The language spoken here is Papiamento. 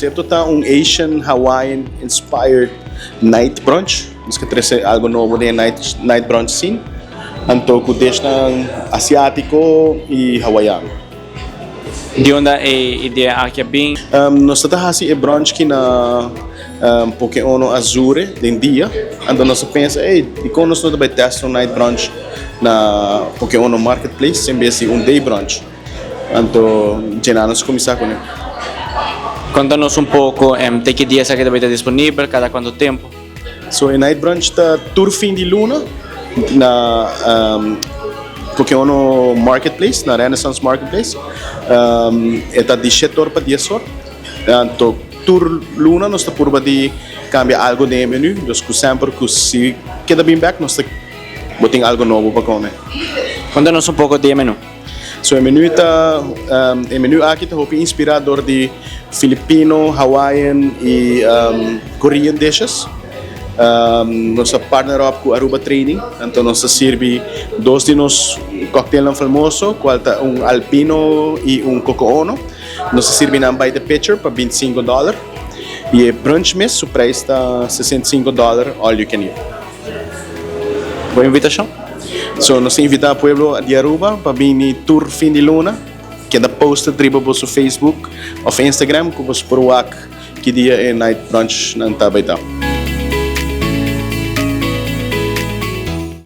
Konsepto ta un Asian Hawaiian inspired night brunch. Nos ke trese algo nobo den e night night brunch scene. Anto ku dishnan asiátiko i hawaiano. Di unda e idea aki a bin? Nos ta ta hasi e brunch ki na Poke Ono Azure den dia. Anto nos a pensa, ey, dikon nos no ta bai test un night brunch na Poke Ono Marketplace en bes di un day brunch? Anto djena nos kuminsá kuné. Konta nos un poko te ki dia esaki ta bai ta disponibel, kada kuantu tempu? So e night brunch ta tur fin di luna na Pokeono Marketplace, na Renaissance Marketplace. E ta di shete or pa dies or. Anto tur luna nos ta purba di kambia algo den e menu, dus ku semper ku si keda bin bek nos ta bo tin algo nobo pa kome. Konta nos un poko di e menu. So e menu ta e menu aki ta hopi inspirá dor di Filipino, Hawaiian i Korean dishes. Nos a partner up ku Aruba Trading, anto nos ta sirbi dos di nos cocktailnan famoso kual ta un Albino i un Coco Ono. Nos ta sirbi nan by the pitcher pa $25 i e brunch mes su prijs ta $65 all you can eat. Bo invitashon? So nos ta invita pueblo di Aruba pa bini tur fin di luna. Keda posted riba boso Facebook of Instagram ku boso por wak ki dia e night brunch nan ta bay ta.